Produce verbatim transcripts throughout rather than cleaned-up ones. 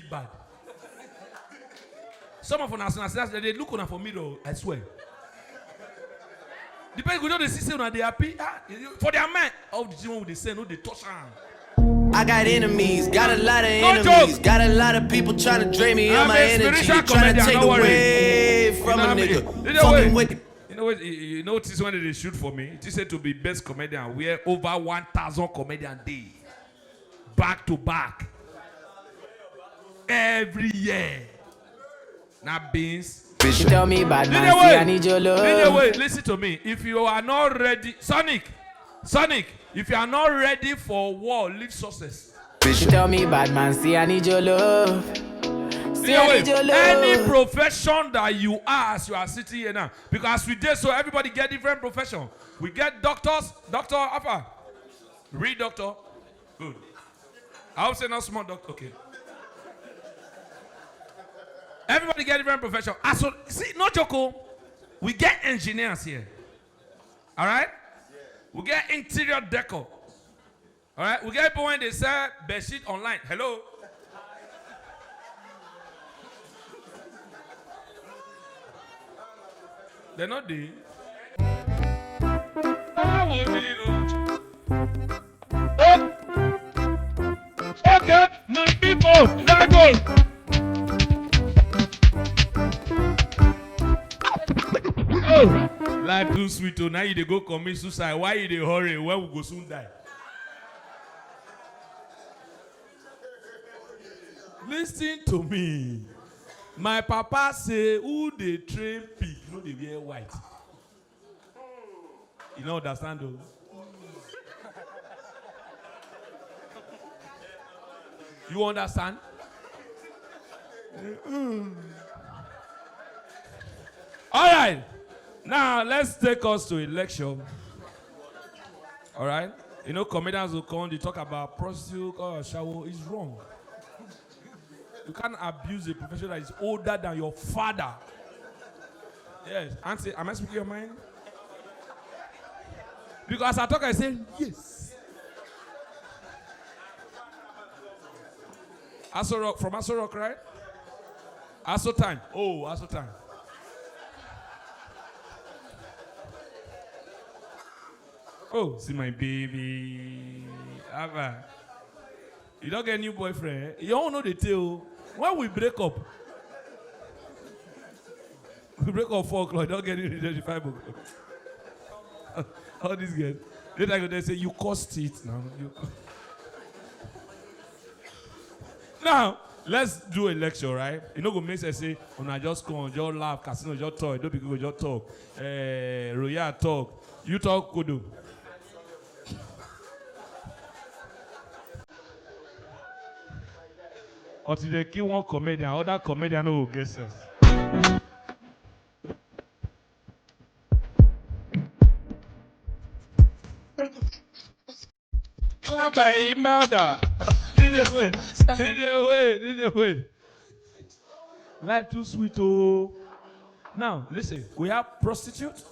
bad. Some of una, as una see, as dem dey look una for mirror, I swear. The person go just dey see say una dey happy. Ah, for their mind, all the thing wey we dey send no dey touch am. I got enemies, got a lot of enemies, got a lot of people trying to drain me of my energy, trying to take away from a nigga. Fucking with You know what? You, you know this one they shoot for me. It said to be best comedian where over one thousand comedian day, back to back, every year. Now beans. She tell me, bad man, see, I need your love. Anyway, listen to me. If you are not ready, Sonic, Sonic, if you are not ready for war, leave success. She tell me, bad man, see, I need your love. See, I need your love. Any profession that you are, as you are sitting here now, because as we did, so everybody get different profession. We get doctors, doctor Alpha, real doctor, good. I hope say not small doctor, okay. Everybody get different profession. As so, see, no joke. Oh. We get engineers here. All right? We get interior decor. All right? We get people when they sell bedsheet online. Hello? They're not there. Okay, my people, that goes. Oh, life too sweet. Oh, now you dey go commit suicide. Why you dey hurry? When we go soon die? Listen to me. My papa say, who dey train pig no dey wear white. You no understand though. You understand? Mm. All right. Now let's take us to election. All right. You know, comedians will come, they talk about prostitute or shower. It's wrong. You can't abuse a profession that is older than your father. Yes. Auntie, am I speaking your mind? Because I talk, I say yes. Aso Rock, from Aso Rock, right? Aso time. Oh, Aso time. Oh, see my baby. Abba. You don't get new boyfriend. Eh? You don't know the tale. When we break up, we break up four o'clock. You don't get new relationship five o'clock. All these girls. Later, they say you cost it now. You now, let's do a lecture, right? You know, go make sense say, when I just come, just laugh, casino, just talk, don't be go, just talk. Eh, Royal talk. You talk, Kodo. Until they kill one comedian, other comedian no go get sense. Clap by him mother. This is way. This is way. This is way. Life too sweet, oh. Now, listen, we have prostitute,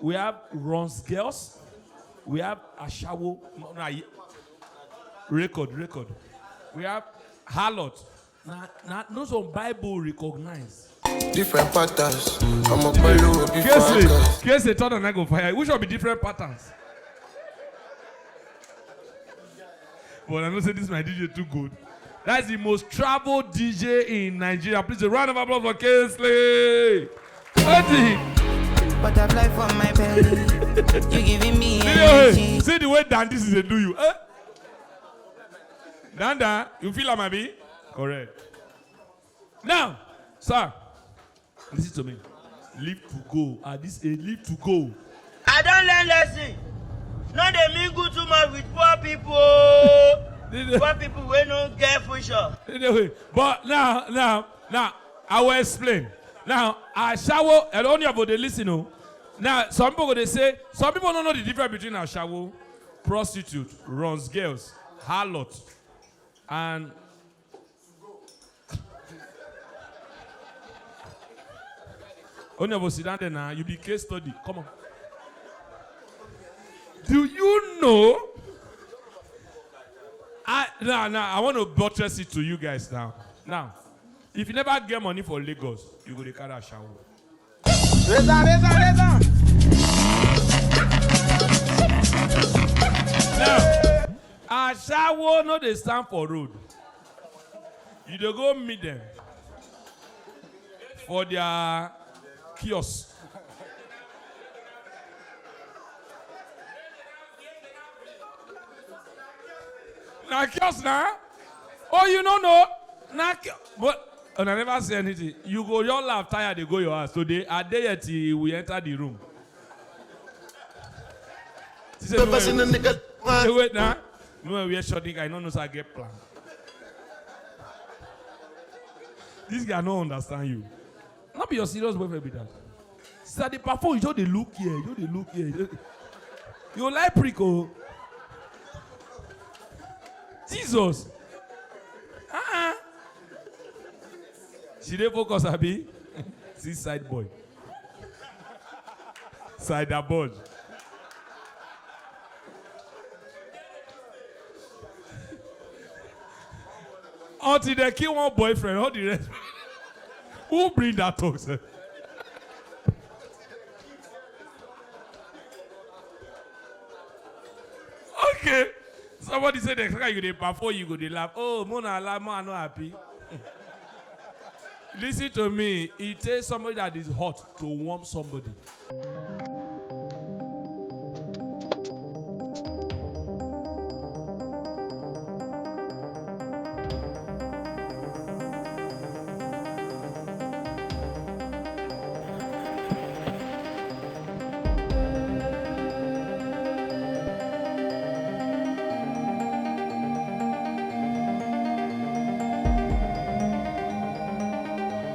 we have runs girls, we have ashawo, no, no, ye- record, record. We have harlot. Now, now, those on Bible recognize. Different patterns. I'm a Pelu, be Kese, Kese, turn on, I go fire. Which will be different patterns? But I know say this my D J too good. That's the most traveled D J in Nigeria. Please, a round of applause for Kingsley. Eddie. Butterfly from my belly. You giving me energy. See the way Dan this is a do you. Eh? Danda, you feel am abi? Correct. Now, sir, listen to me. Live to go. Ah, this a live to go. I don learn lesson. No dey mingle too much with poor people o. Poor people wey no get future. Anyway, but now, now, now, I will explain. Now, ashawo, Eloniobo dey listen o. Now, some people go dey say, some people no know the difference between ashawo, prostitute, runs girls, harlot, and Only of us sit down there now. You be case study. Come on. Do you know? I now now I want to buttress it to you guys now. Now, if you never get money for Lagos, you go dey carry ashawo. Now, ashawo no dey stand for road. You dey go meet them for their kiosk. Na kiosk na? Oh, you no know? Na kiosk. But una never say anything. You go your laugh tire dey go your house. Today, I dey here till we enter the room. She say, no, wait, wait na. No, wear short nigga. I no know say I get plan. This guy no understand you. No be your serious boyfriend be that. Sister, the perform, you just dey look here, you just dey look here. You like prick o. Jesus. Uh-uh. She dey focus, abi? See side boy. Side boy. Until they kill one boyfriend, all the rest. Who bring that talk, sir? Okay. Somebody said the time you dey perform, you go dey laugh. Oh, Mona laugh, Mona no happy. Listen to me. It takes somebody that is hot to warm somebody.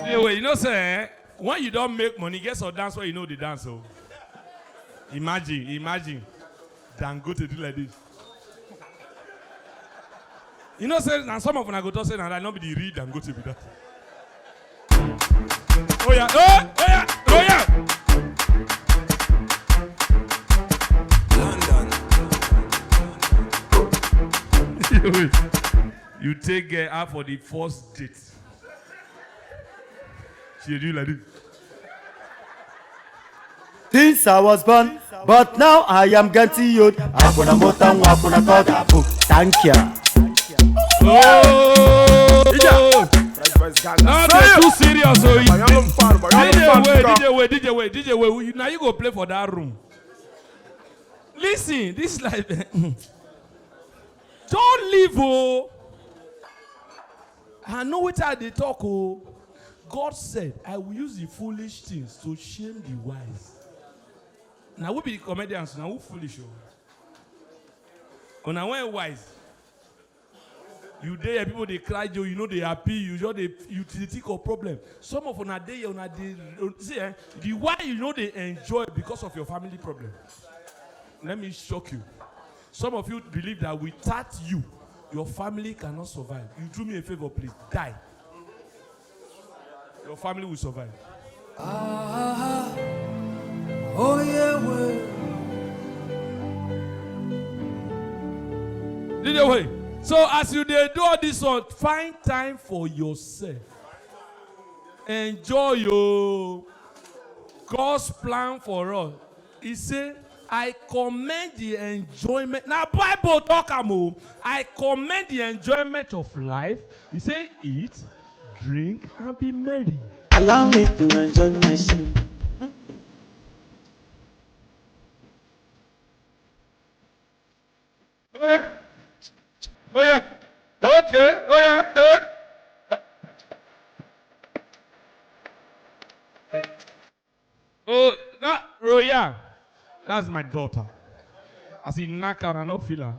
Anyway, you know, say, eh, when you don't make money, get some dance where you know the dance. So imagine, imagine. Dangote do like this. You know, say, now some of them go to say, now that not be the real Dangote be that. Oh yeah, oh, oh yeah, oh yeah. London. You take her out for the first date. She do like this. Since I was born, but now I am getting old. Hakuna motangu, hakuna koda bu. Thank you. Oh, not too serious. So DJ Way, DJ Way, DJ Way, DJ Way. Now you go play for that room. Listen, this life. Don't leave, oh. I know what I dey talk, oh. God said, "I will use the foolish things to shame the wise." Now we be the comedians, now who foolish, oh? When I went wise, you there, people they cry, you, you know they happy, you just they, you dey think of problem. Some of una dey here, una dey see, eh, the why you know they enjoy because of your family problem. Let me shock you. Some of you believe that without you, your family cannot survive. You do me a favor, please. Die. Your family will survive. Ah, oh yeah, well. Lead the way. So as you dey do all this one, find time for yourself. Enjoy your God's plan for us. He say, "I commend the enjoyment." Now Bible talk am o. "I commend the enjoyment of life." He say, "Eat, drink, and be merry." Allow me to enjoy myself. Oh yeah. Oh yeah. Okay. Oh yeah. Oh, that Roya, that's my daughter. As he knock her, I no feel her.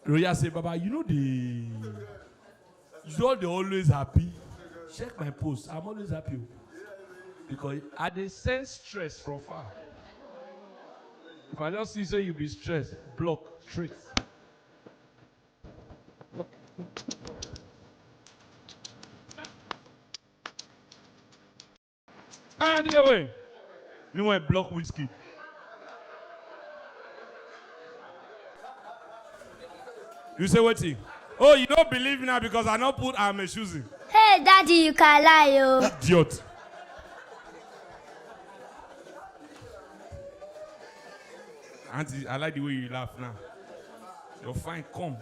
Roya say, "Baba, you know the, you all dey always happy. Check my post. I'm always happy o. Because I dey sense stress from far. If I just see say you be stressed, block straight." And the way, you want block whiskey. You say wetin? Oh, you don't believe now because I not put army shoes in. Hey, Daddy, you can lie, oh. Idiot. Auntie, I like the way you laugh now. You're fine. Come.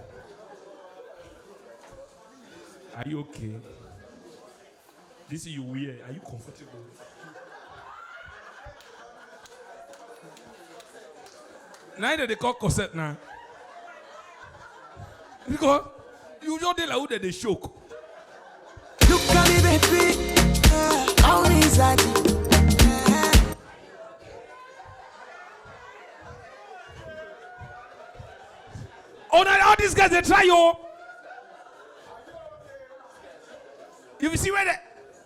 Are you okay? This you wear. Are you comfortable? Neither they call corset now. Because you just dey like who dey dey shock. Look at me, baby. How is that? Oh, now all these guys they try you. If you see where they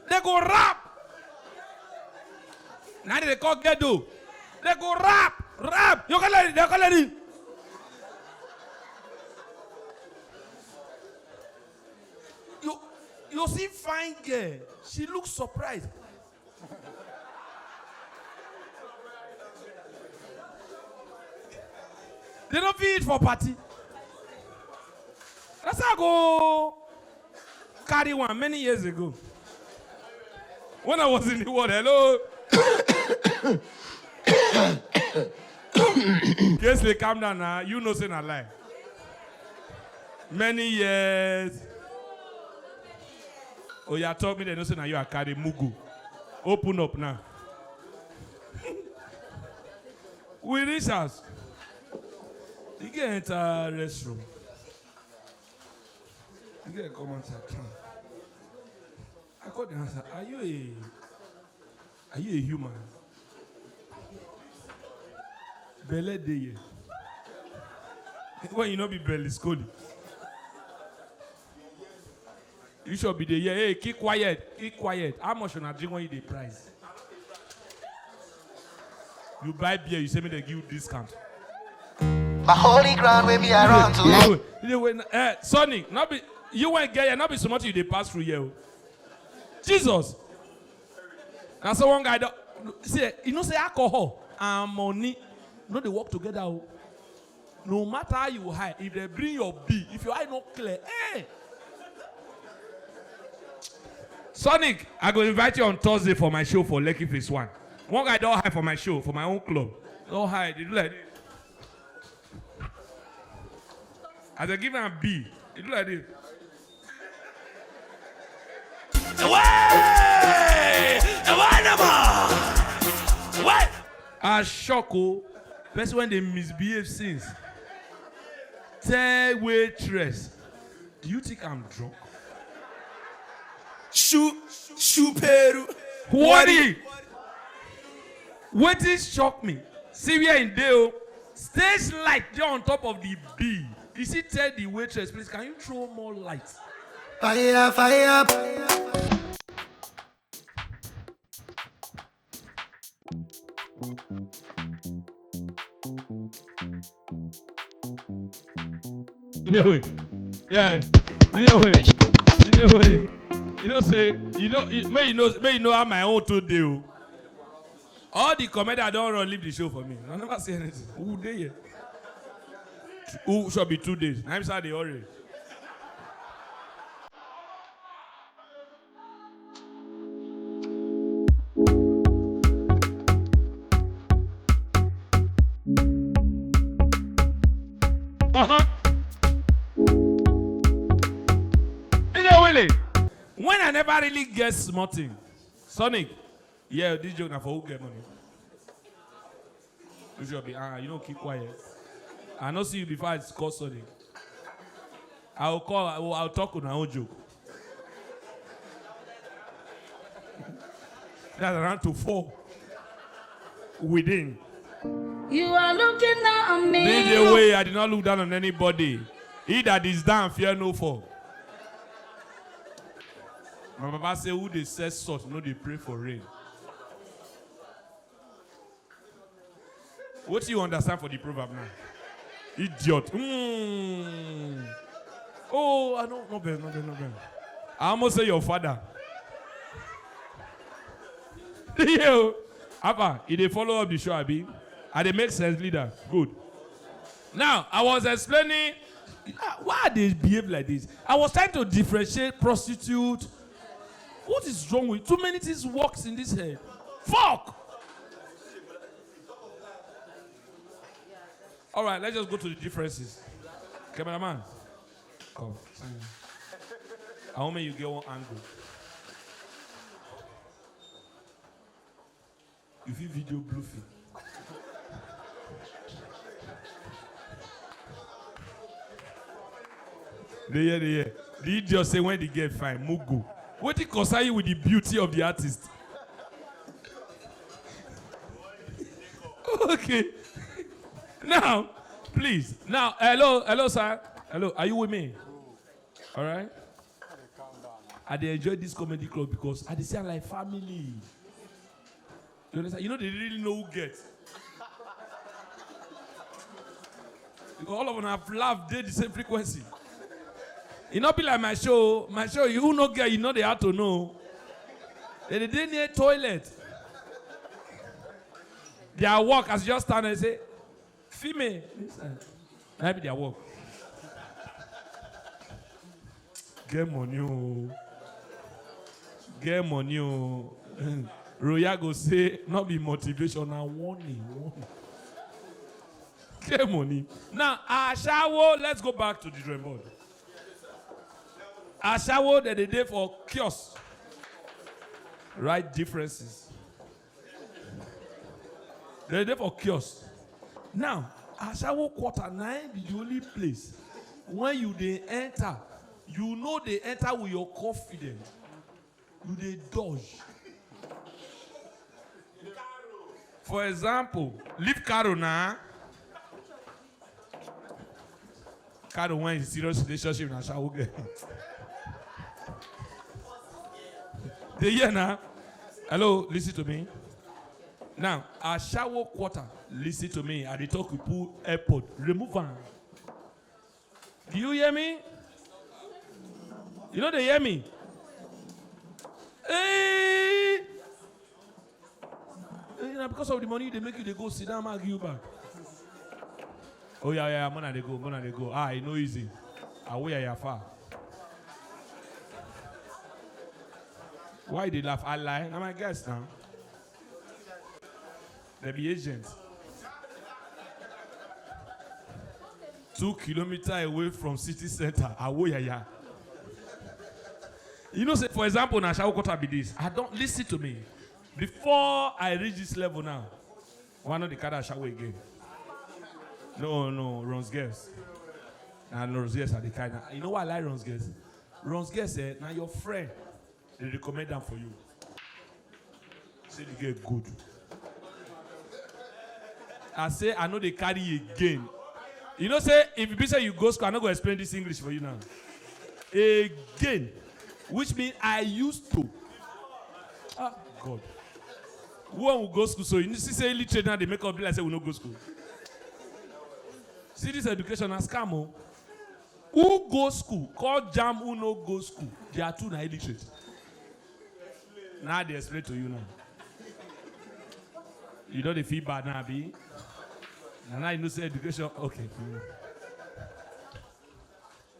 they go rap. Now they call ghetto. They go rap, rap. You can let it, you can let it. You you see fine girl. She looks surprised. They don't feed for party. That's how I go carry one many years ago. When I was in the world, hello. Kingsley, calm down now. You know say na lie. Many years. Oh, you told me they know say now you are carry mugu. Open up now. We reach house. You get enter restroom. You get come outside. I call the answer. Are you a are you a human? Belle dey here. When you no be Berlusconi. You should be there. Hey, keep quiet. Keep quiet. How much una drink when you dey price? You buy beer, you say me they give you discount. My holy ground where me around to. You dey wait, you dey wait, eh, Sonic, not be you went get here, not be so much you dey pass through here. Oh. Jesus. Now so one guy don see, you know say alcohol and money no dey work together. Oh. No matter how you hide, if they bring your bill, if your eye not clear, eh. Sonic, I go invite you on Thursday for my show for Lekki Phase One. One guy don't hide for my show for my own club. Don't hide. They do like this. As I give him a B, he do like this. Why? Why never? Why? I shock oh, person when they misbehave since. Tell waitress, do you think I'm drunk? Shu Shuperu. Worry. Wetin shock me? See where in dey oh. Stage light dey on top of the B. You see, tell the waitress, please, can you throw more light? Fire, fire, fire. You know it. Yeah. You know it. You know it. You know say you know you, may you know may you know how my own two dey oh. All the comedy I don't run leave the show for me. I never see anything. Who dey here? Who shall be two days? Na him say I dey hurry. Uh-huh. When I never really get small thing, Sonic, yeah, this joke na for who get money. You should be ah, you know, keep quiet. I no see you before I call Sonic. I will call, I will, I will talk on my own joke. That's around to four within. You are looking down on me. Lead the way, I did not look down on anybody. He that is down, fear no fall. My papa say, who they set salt, no they pray for rain. What do you understand for the proverb now? Idiot. Mm. Oh, I don't know, no, no, no, no. I almost say your father. Yo, Abba, he dey follow up the show, Abi. I dey make sense, leader. Good. Now, I was explaining Ah, why they behave like this? I was trying to differentiate prostitute. What is wrong with too many things works in this head? Fuck! All right, let's just go to the differences. Cameraman, come. I want make you get one angle. You fit video bluefin. Dey hear, dey hear. The idiot say when the girl fine, mugu. Wetin concern you with the beauty of the artist? Okay. Now, please. Now, hello, hello, sir. Hello, are you with me? All right. I dey enjoy this comedy club because I dey see am like family. You understand? You know they really know who get. Because all of them have laughed, dey the same frequency. E no be like my show. My show, you no get, you know they have to know. They dey near toilet. Their work as you just stand and say, "Female." That be their work. Get money, oh. Get money, oh. Royal go say, "Not be motivation, na warning, warning." Get money. Now, ashawo, let's go back to the drawing board. Ashawo, that they dey for kiosk. Right differences. They dey for kiosk. Now, ashawo quarter na im be the only place when you dey enter, you know they enter with your confidence. You dey dodge. For example, leave Caro na. Caro when in serious relationship na ashawo girl. Dey hear na? Hello, listen to me. Now, ashawo quarter, listen to me. I dey talk with poor airport. Remove am. Do you hear me? You know they hear me? Hey! Eh, na because of the money they make you, they go sit down, argue back. Oh, yeah, yeah, mona they go, mona they go. Ah, e no easy. Ah, we are far. Why they laugh? I lie. I'm a guest now. They be agent. Two kilometer away from city center, Awoyaya. You know, say, for example, now, shower quarter be this. I don't listen to me. Before I reach this level now, why not the car shower again? No, no, Ron's girls. And Ron's girls are the kind. You know why I like Ron's girls? Ron's girls, eh, now your friend, they recommend them for you. Say the girl good. I say I know they carry again. You know, say if you be say you go school, I no go explain this English for you now. Again, which means I used to. Ah, God. Who will go school? So you see, say illiterate now, they make up be like say we no go school. See this education as scam, oh. Who go school? Call jam who no go school. They are two na illiterate. Now they explain to you now. You don't feel bad now, be? And now you know say education. Okay.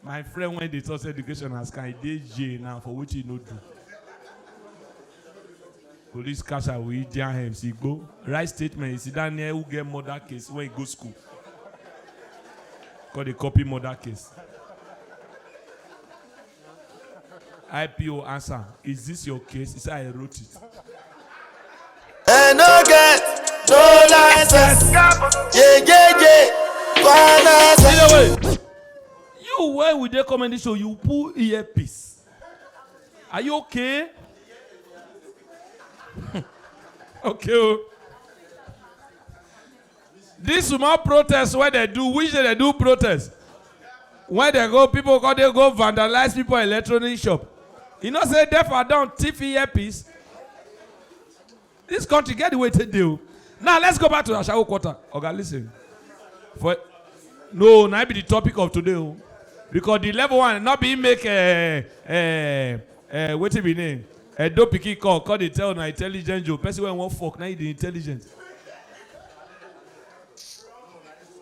My friend, when they talk say education as can dey jail now for what you no do. Police catch her with Indian hemp, she go. Write statement, you sit down near who get murder case when he go school. Call the copy murder case. I P O answer, "Is this your case?" He said, "I wrote it." And no get no license. Yeah, yeah, yeah. Finance. Either way, you, when we dey comedy show, you pull earpiece. Are you okay? Okay, oh. This small protest wey dem do, which day dem do protest? When dem go, people come dey go vandalize people electronic shop. You know say deaf and dumb thief earpiece? This country get the way e take dey o. Now let's go back to ashawo quarter. Oga, listen. For, no, na be the topic of today o. Because the level one, no be make, eh, eh, eh, wetin be name? Edo pikin call, call dey tell na intelligent Joe. Person wey wan fuck, na he dey intelligent.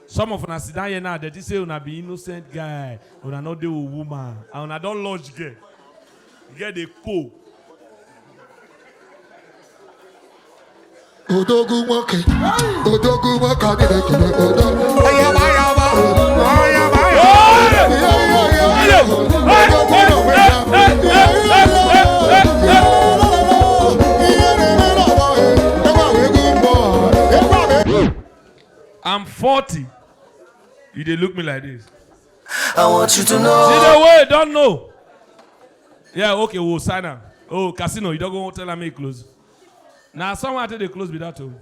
Some of una sit down here now, they think say una be innocent guy, una no dey with woman, and una don lodge girl. Girl dey cold. Odogwu nwoke, odogwu nwoke, anyị na-ekele odo. I'm forty. You dey look me like this. I want you to know. See the way, don't know. Yeah, okay, we'll sign am. Oh, casino, you don't go tell am make close. Now, someone take the close be that too.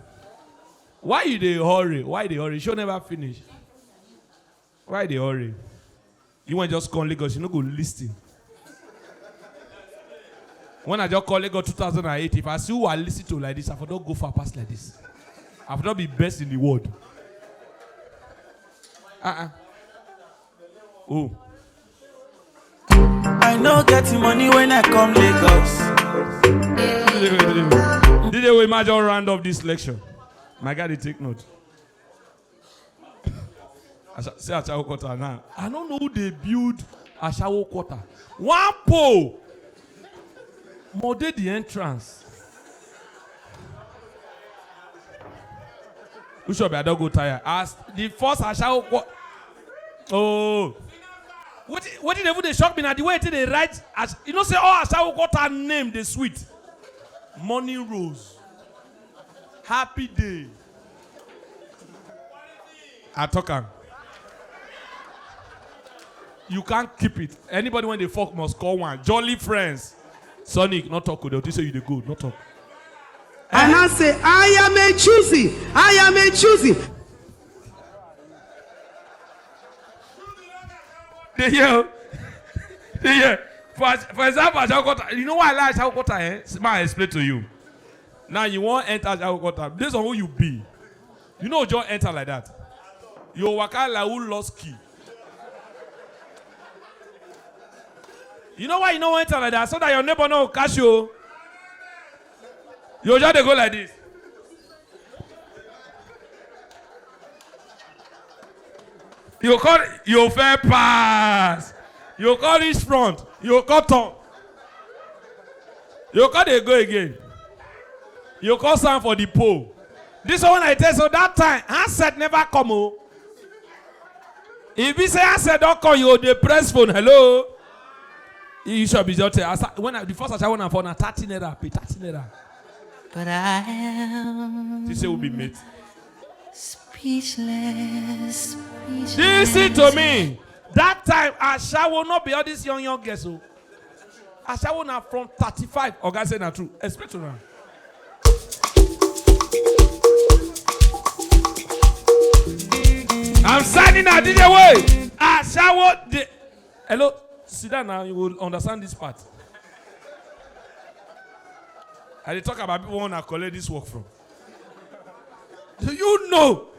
Why you dey hurry? Why you dey hurry? Show never finish. Why you dey hurry? You want just come Lagos, you no go listen. When I just call Lagos two thousand and eight, if I see who I listen to like this, I for don go far past like this. I for don be best in the world. Uh-uh. Oh. I no get the money when I come Lagos. D J, we might just round up this lecture. My guy, dey take note. Asha-, see Ashawo Quarter now. I don't know who they build Ashawo Quarter. One pole. More dey the entrance. Who should be, I don't go tire. As the first Ashawo Quarter. Oh. What, what did they shock me now? The way they write, as you know, say all Ashawo Quarter name, they sweet. Morning Rose. Happy day. I talk am. You can't keep it. Anybody when they fuck must call one. Jolly friends. Sonic, not talk. They'll say you the good. Not talk. And I say, I am a choosy. I am a choosy. They hear. They hear. For, for example, Ashawo Quarter, you know why I like Ashawo Quarter, eh? See, ma, I explain to you. Now you won't enter Ashawo Quarter. Based on who you be. You know, just enter like that. You waka like who lost key. You know why you no wan enter like that? So that your neighbor no go catch you. You just dey go like this. You call, you fair pass. You call this front. You call turn. You call dey go again. You call sound for the pole. This one I tell, so that time handset never come o. If you say handset don't call you, they press phone. Hello. You should be just tell. As I, when I, the first I want for na thirty naira, pay thirty naira. But I am. She say we be mate. Speechless, speechless. Listen to me. That time, Ashawo no be all these young, young girls. Oh. Ashawo na from thirty-five. Oga say na true. Explain to now. I'm signing out D J way. Ashawo. The, hello. Sit down now. You will understand this part. I dey talk about people wanna collect this work from. Do you know?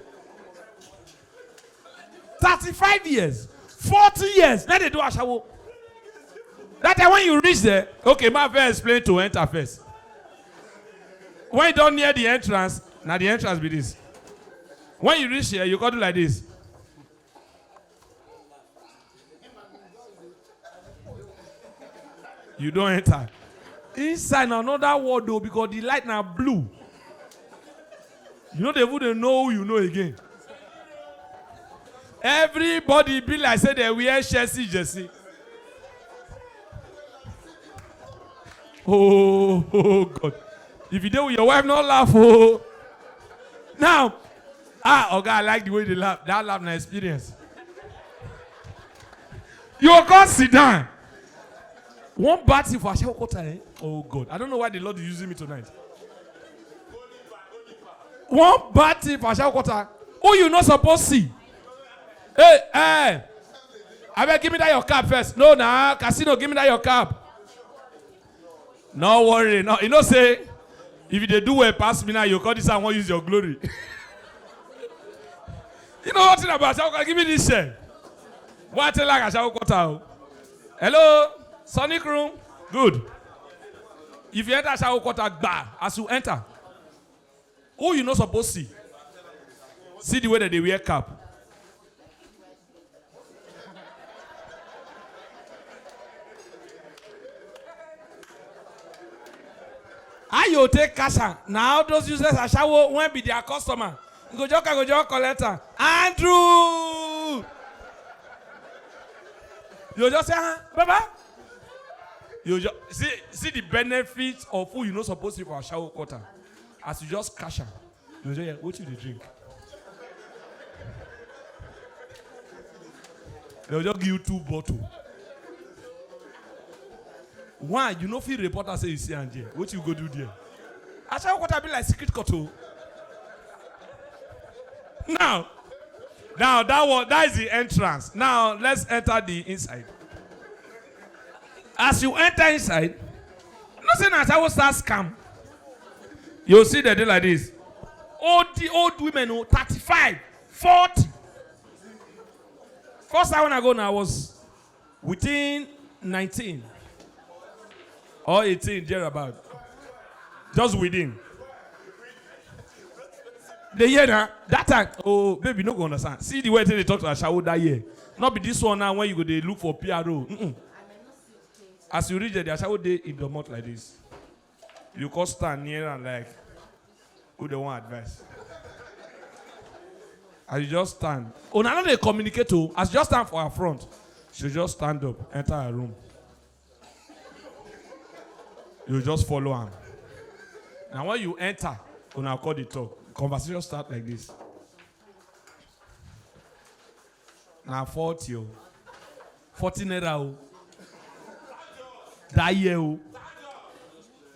Thirty-five years, forty years, now they do Ashawo. That time when you reach there, okay, my first explain to enter first. When you don't near the entrance, now the entrance be this. When you reach here, you go do like this. You don't enter. Inside na another world though, because the light na blue. You know they wouldn't know who you know again. Everybody be like say they wear Chelsea jersey. Oh, oh God. If you do with your wife, not laugh. Oh. Now, ah, Oga, I like the way they laugh. That laugh na experience. You go come sit down. One bad thing for Ashawo Quarter, eh? Oh God, I don't know why the Lord is using me tonight. One bad thing for Ashawo Quarter. Who you not supposed to see? Hey, hey. I beg, give me that your cap first. No, nah, casino, give me that your cap. No worry. No, you know say, if you dey do well pass me now, you call this, I wan use your glory. You know what thing about Ashawo Quarter? Give me this share. What thing like Ashawo Quarter? Oh? Hello, Sonic Room. Good. If you enter Ashawo Quarter, gba as you enter. Who you not supposed to see? See the way that they wear cap. How you take cash am? Na all those useless ashawo wey be their customer. You go just, go just collect am. Andrew! You just say, "Ah, Baba." You just see, see the benefit of who you no suppose see for ashawo quarter. As you just cash am, you just hear, "Wetin you dey drink?" They will just give you two bottle. Why? You no fit report am say you see am there. Wetin you go do there? Ashawo quarter be like secret court o. Now, now that one, that is the entrance. Now let's enter the inside. As you enter inside, you know say na ashawo start scam. You see dem dey like this. Old, the old women o, thirty-five, forty. First time when I go now, I was within nineteen or eighteen thereabout. Just within. Dey hear na that time. Oh, baby, no go understand. See the way they talk to ashawo that year. Not be this one now when you go dey look for P R O. Mm-mm. As you reach there, the ashawo dey in the mouth like this. You come stand near am like, who dey want advice? As you just stand, una no dey communicate o. As you just stand for her front, she just stand up, enter her room. You just follow am. Now when you enter, una come dey talk. Conversation start like this. Na forty o. Forty naira o. That year o.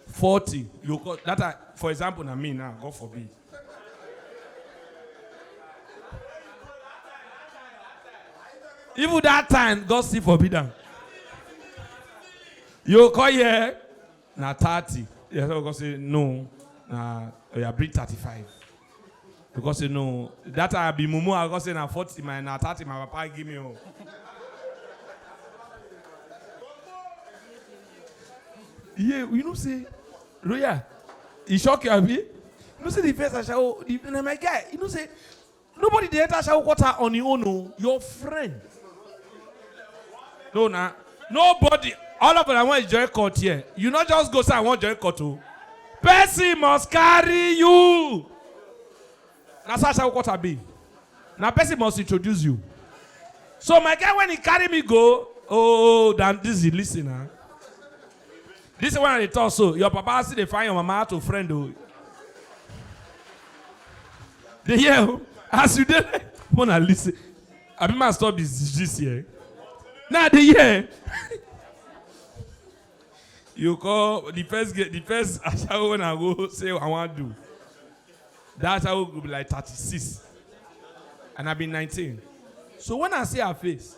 Forty. You go, that time, for example, na me now, God forbid. Even that time, God still forbid am. You come here, na thirty. Yes, I go say, "No, na, oya, bring thirty-five." Because, you know, that I be mumu, I go say na forty, my, na thirty, my papa give me o. Yeah, you know say, Royal, e shock you, abi? You know say the first ashawo, the, na my guy, you know say, nobody dey enter ashawo quarter on him own o, your friend. No, na, nobody. All of them want join court here. You no just go say, "I want join court o." Person must carry you. Na so ashawo quarter be. Na person must introduce you. So my guy, when he carry me go, oh, dan this is, listen, ah. This is when I dey talk so. Your papa still dey find your mama to friend o. Dey hear o. As you dey, wanna listen. Abi ma stop this, this year. Now dey hear. You call the first ge-, the first ashawo when I go say I want do. That ashawo go be like thirty-six. And I be nineteen. So when I see her face,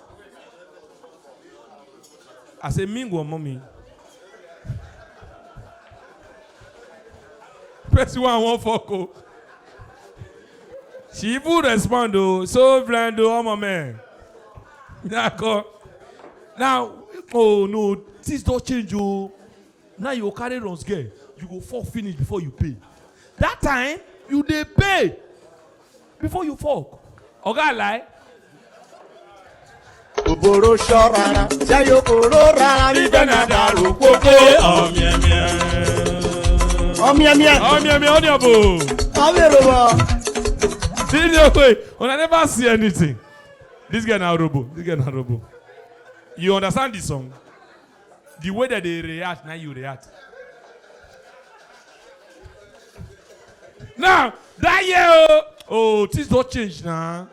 I say, "Mingo, mommy." Person one won't fuck o. She even respond o. So blind o, I'm a man. Now, oh no, things don't change o. Now you carry runs girl, you go fuck finish before you pay. That time, you dey pay before you fuck. Oga lie. Oboro ṣọ́ra, ṣe yóò kóró rárá, bí bẹ́ẹ̀ náà dàrú kókó. Ọmọ ẹ̀mí ẹ̀. Ọmọ ẹ̀mí ẹ̀. Ọmọ ẹ̀mí ẹ̀, ọmọ ẹ̀bù. Ọmọ èrò wọ. This no way. Una never see anything. This girl na robo. This girl na robo. You understand the song? The way that they react, now you react. Now, that year, oh, oh, things don't change now.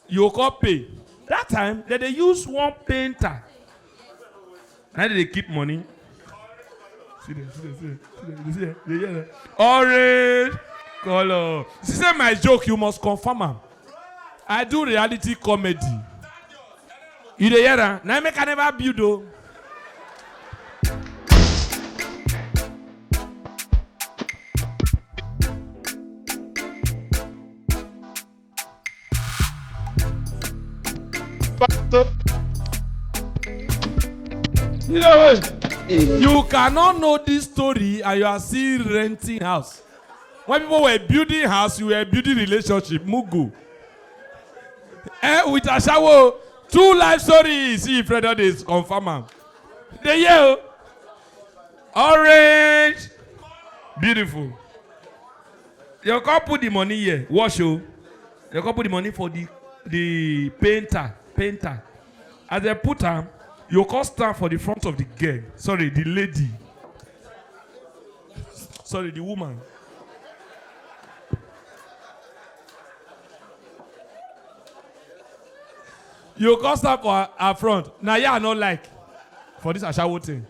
You go pay. That time, they, they use one painter. Now they keep money. See there, see there, see there, see there, see there, see there. Orange color. She say my joke, you must confirm am. I do reality comedy. You dey hear am? Na make I never build o. You know what? You cannot know this story and you are still renting house. When people were building house, you were building relationship. Mugu. Eh, with ashawo, two life stories. See, Fred is confirm am. Dey hear o. Orange. Beautiful. You can't put the money here. Wash, oh. You can't put the money for the the painter. Painter. As they put am, you can't stand for the front of the girl. Sorry, the lady. Sorry, the woman. You come stand for her, her front. Now, yeah, I no like for this ashawo thing.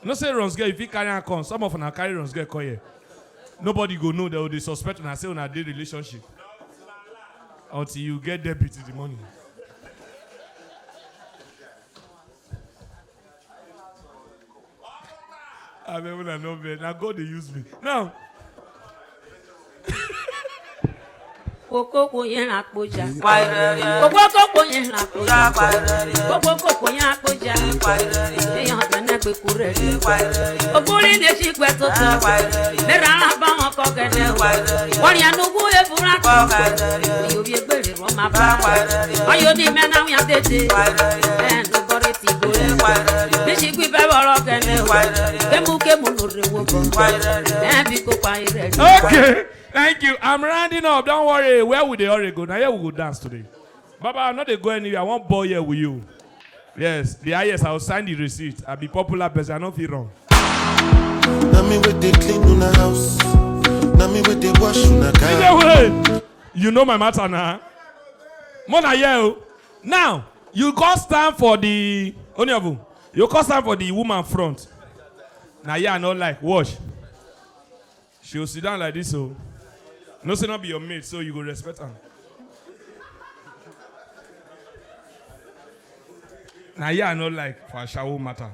No say runs girl, if you carry her come, some of them carry runs girl come here. Nobody go know, they will dey suspect and say una dey relationship until you get debit in the money. I mean, I know, man. Now God they use me now. Kokoko yẹn la kpoja. Kokoko yẹn la kpoja. Kokoko yẹn la kpoja. Èèyàn tẹ̀lé pé kú rẹ̀ rí. Ògúnrí lè ṣí pẹ́ tó tán. Lera bá wọn kọ́ gẹ́gẹ́ o. Wọ́n yẹn nukú efura kọ́. Yóò bí egbèrè wọ́n máa bá. Wọ́n yóò ní mẹ́ta wíyá tètè. Ẹ̀ ń lọ́kọ́ rẹ̀ ti gbó. Bí ṣe gbí bẹ́ẹ̀ bọ̀rọ̀ kẹ́lẹ́ o. Kémúkémú ló rẹ̀ wọ́n bọ̀. Ẹ̀ bí kò pa irẹ̀ rí. Okay. Thank you. I'm rounding up. Don't worry. Where would they all go? Now here we go dance today. Baba, I know they go anywhere. I won't bore here with you. Yes, the highest. I'll sign the receipt. I'll be popular person. I don't feel wrong. Now me with the clean una house. Now me with the wash una car. Either way, you know my matter now. Mona, yeah. Oh. Now you go stand for the only of you. You go stand for the woman front. Now yeah, I no like wash. She will sit down like this, so no say not be your mate, so you go respect her. Now yeah, I no like for a shower matter.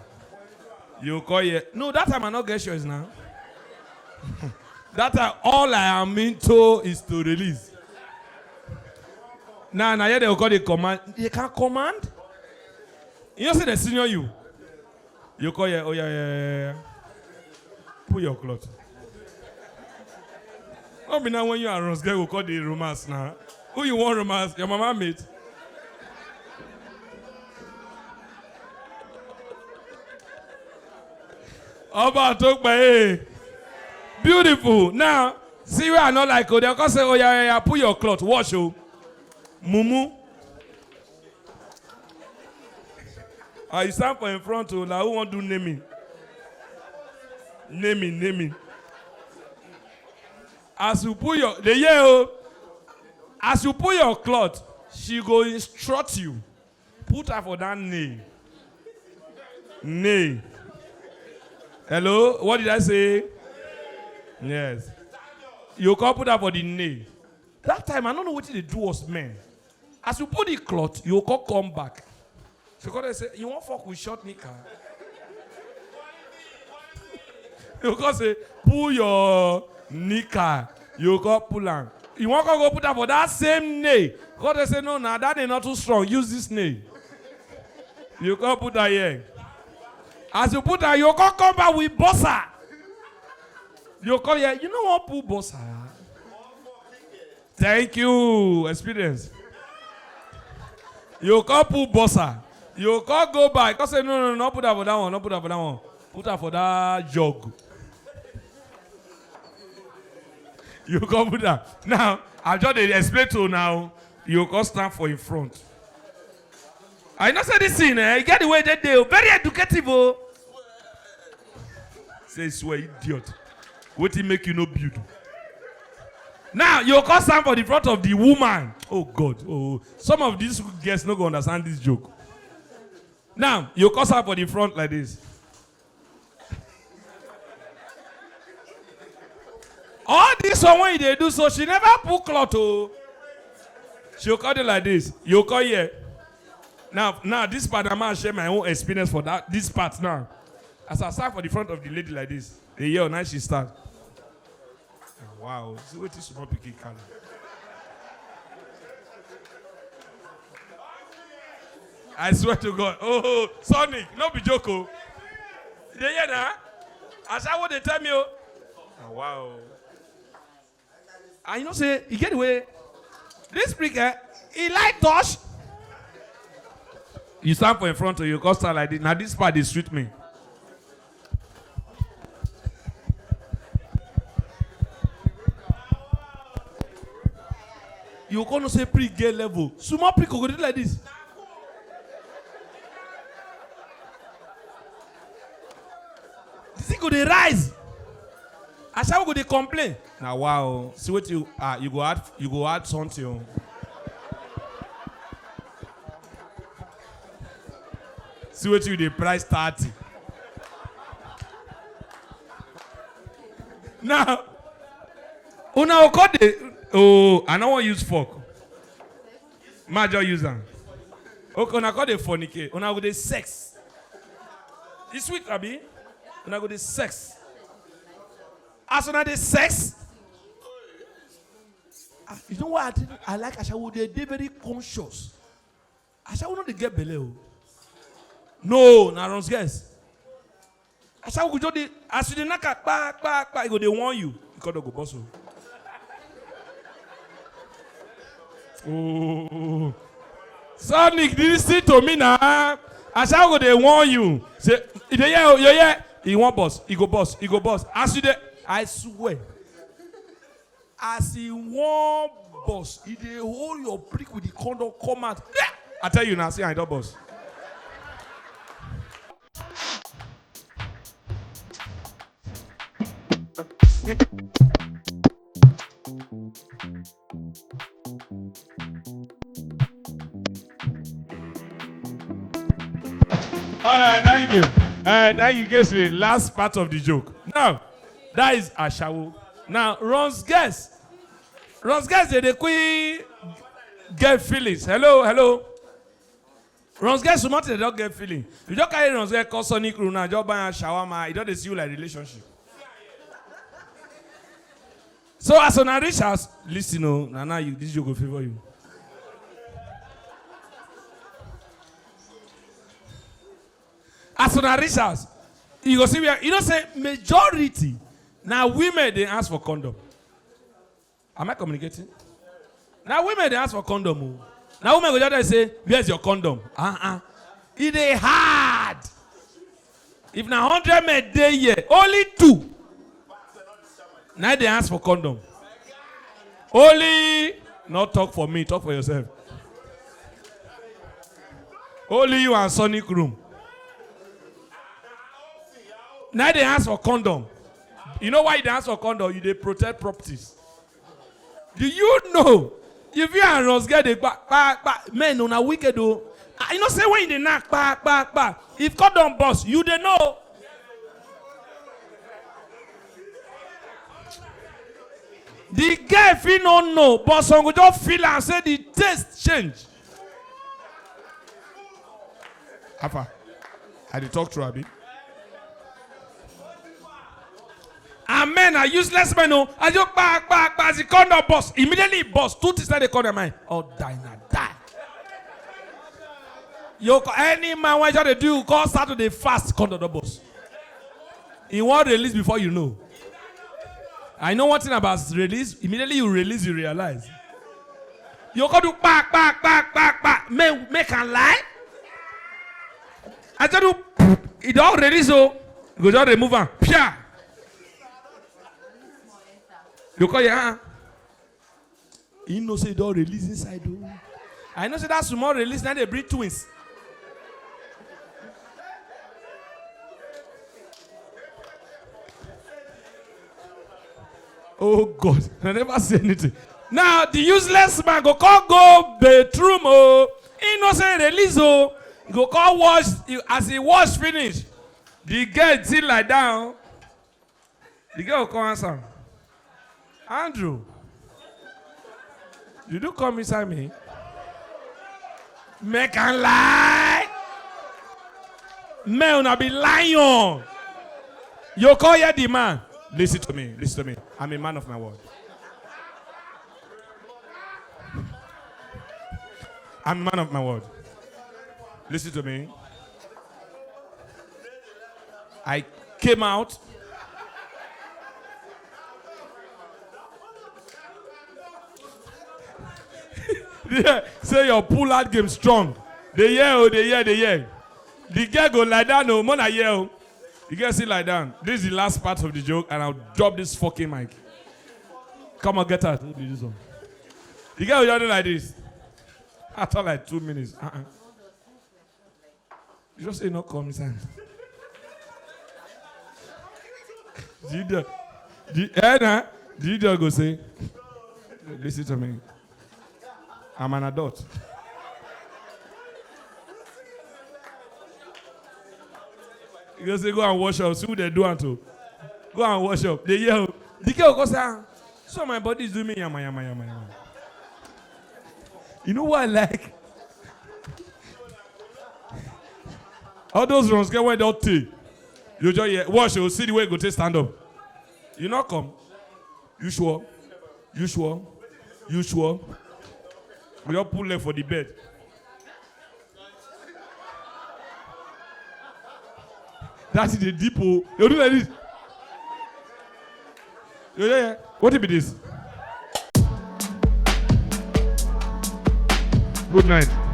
You call here. No, that time I not get choice now. That time all I am into is to release. Now, now here they will call the command. They can command. You see the senior you. You call here. Oh yeah, yeah, yeah, yeah. Put your cloth. Not be now when you are Rose, girl will call the romance now. Who you want romance? Your mama mate. Oba talk by hey. Beautiful. Now, see where I not like oh, they can say, oh yeah, yeah, yeah, put your cloth, wash oh. Mumu. Ah, you stand for in front oh, like who want do naming? Naming, naming. As you put your the year oh, as you put your cloth, she go instruct you. Put her for that knee. Knee. Hello, what did I say? Yes. You can't put her for the knee. That time I don't know what they do us men. As you put the cloth, you can't come back. She come dey say, you wan fuck with short knicker? You come say, pull your knicker. You come pull am. You wan come go put am for that same nail. Come dey say, no, na that nail not too strong. Use this nail. You come put am here. As you put am, you come come back with bossa. You come here, you no wan pull bossa. Thank you. Experience. You can't put bossa. You can't go back. Can't say no, no, no, not put that for that one, not put that for that one. Put that for that jog. You can't put that. Now, I just dey explain to now. You can't stand for in front. I know say this thing, eh? You get the way they do. Very educative, oh. Say swear, idiot. Wetin make you no build? Now you come stand for the front of the woman. Oh God, oh, some of these girls no go understand this joke. Now you come stand for the front like this. All this one when they do so, she never put cloth oh. She come dey like this. You come here. Now, now this part, I'm gonna share my own experience for that this part now. As I stand for the front of the lady like this, the year now she stand. Wow, see what this small pikin can. I swear to God. Oh, Sonic, no be joke oh. You dey hear na? As I what they tell me oh. Ah, wow. And you know say you get the way. This prick eh, he like touch. You stand for in front of you, come stand like this. Now this part dey sweet me. You go know say prick get level. Small prick go dey do like this. The thing go dey rise. Ashawo go dey complain. Na wow. See wetin you, ah, you go add, you go add something o. See wetin you dey price thirty. Now, una go come dey, oh, I no wan use fork. Ma just use am. Okay, una come dey fornicate. Una go dey sex. E sweet, abi? Una go dey sex. As una dey sex, ah, you know what? I, I like Ashawo. They dey very conscious. Ashawo no dey get belle o. No, na runs girls. Ashawo go just dey, as you dey knack am, kpa, kpa, kpa, e go dey warn you. You go burst o. Oh. Sonic, listen to me na. Ashawo go dey warn you. Say, you dey hear o, you hear? E wan burst, e go burst, e go burst. As you dey, I swear. As e wan burst, e dey hold your prick with the condom come out. I tell you now, see, I don burst. All right, thank you. Uh, thank you, guys, for the last part of the joke. Now, that is Ashawo. Now, Ron's guest. Ron's guest, they, they quick get feelings. Hello, hello. Ron's guest, small thing, they don't get feeling. You just carry Ron's guest, call Sonic Room now, just buy a shawarma, e don dey see you like relationship. So as una reach house, listen o, na now you, this joke go favor you. As una reach house, you go see where, you know say majority na women dey ask for condom. Am I communicating? Na women dey ask for condom o. Na women go just tell you say, "Where's your condom?" Uh-uh. E dey hard. If na hundred men dey here, only two na dey ask for condom. Only, no talk for me, talk for yourself. Only you and Sonic Room na dey ask for condom. You know why you dey ask for condom? You dey protect properties. Do you know? If you and Ron's guest dey kpa, kpa, kpa, men, una wicked o. Ah, you know say when you dey knack kpa, kpa, kpa, if condom burst, you dey know. The girl fit no know, but some go just feel am say the taste change. Afa, I dey talk true, abi? And men are useless men o. As you kpa, kpa, kpa, as the condom burst, immediately e burst, two things na dey come their mind. Oh, die na die. You co-, any man wey just dey do, come start to dey fast, condom don burst. E wan release before you know. I know one thing about release. Immediately you release, you realize. You go do kpa, kpa, kpa, kpa, kpa. Make, make am lie. I tell you, e don release o. You go just remove am. Pia. You call your hand. You know say e don release inside o. I know say that small release na dey bring twins. Oh God, I never say anything. Now the useless man go come go bedroom o. He know say release o. He go come wash, he, as he wash finish, the girl still lie down. The girl come answer am. Andrew, you do come inside me? Make am lie. Men, una be lion. You call here the man. Listen to me. Listen to me. I'm a man of my word. I'm a man of my word. Listen to me. I came out. Yeah, say your pull out game strong. They hear, oh, they hear, they hear. The girl go lie down, oh, mona hear, oh. The girl sit lie down. This is the last part of the joke, and I'll drop this fucking mic. Come on, get out. Who do this one? The girl will just do like this. After like two minutes. Uh-uh. You just say no come inside. The idiot. The eh, nah? The idiot go say, listen to me. I'm an adult. You go say, go and wash up. See who they do am to. Go and wash up. They yell. The girl go say, "Ah, so my body is doing me yama yama yama yama." You know what I like? All those runs get where they tey. You just hear, watch, you see the way you go take stand up. You not come. You sure? You sure? You sure? We all pull leg for the bed. That's the deep. Oh. You do like this. You hear? What it be this? Good night.